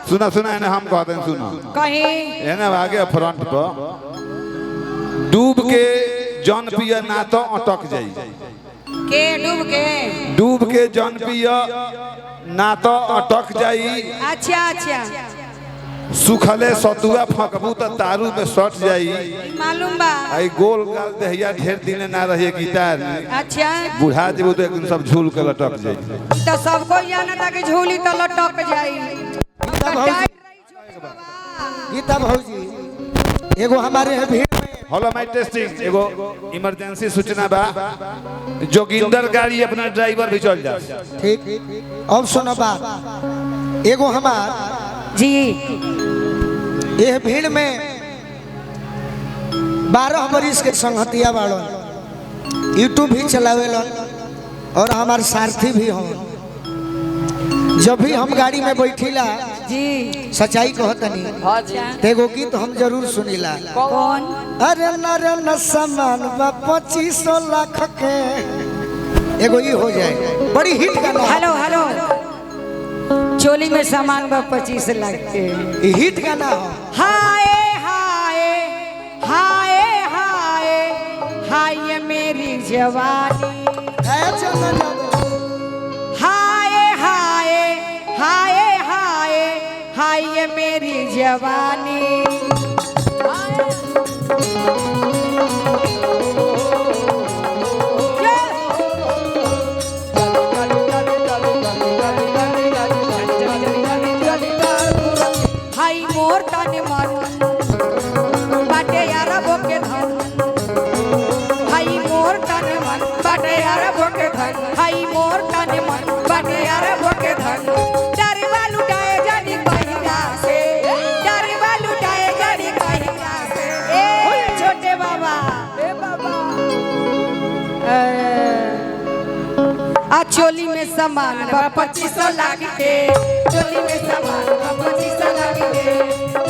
सुना सुना एने हम कहते हैं सुना कहीं एने आगे फ्रंट पर डूब के जन पिया ना तो अटक जाई। के डूब के? डूब के जन पिया ना तो अटक जाई। अच्छा अच्छा। सुखले सतुआ फकबू तो तारू में सट जाई। मालूम बा। आई गोल गाल देहिया ढेर दिन ना रही गीतार। अच्छा। बुढ़ा जेबू तो एक दिन सब झूल के लटक जाई। तो सबको जाना था कि झूली तो लटक जाई। गीता भौजी एगो हमारे है भीड़ में। हेलो माय टेस्टिंग एगो इमरजेंसी सूचना बा। जोगिंदर गाड़ी अपना ड्राइवर भी चल जा। ठीक। अब सुनो बात एगो हमार जी यह भीड़ में 12 बरिस के संगतिया बाड़न, यूट्यूब भी चलावेलन और हमार सारथी भी हों। जब भी हम गाड़ी में बैठीला जी सच्चाई कहतनी एगो गीत हम जरूर सुनीला। कौन? अरे नर न समान बा 25 लाख के एगो ई हो जाए बड़ी हिट गाना। हेलो हेलो चोली में सामान बा 25 लाख के हिट गाना हो। हाय हाय हाय हाय हाय मेरी जवानी। हाय हाय हाय हाय हाय मेरी जवानी। हाय मोर तन मन बाटे अरबों के धन। हाय मोर तन मन बाटे अरबों के धन। हाय मोर तन मन बाटे अरबों के धन। डरवा लुटाए जानी कहिया से, डरवा लुटाए जानी कहिया से। ए छोटे बाबा, ए बाबा आ चोली में सामान बा 25 लाख के। चोली में सामान बा 25 लाख के।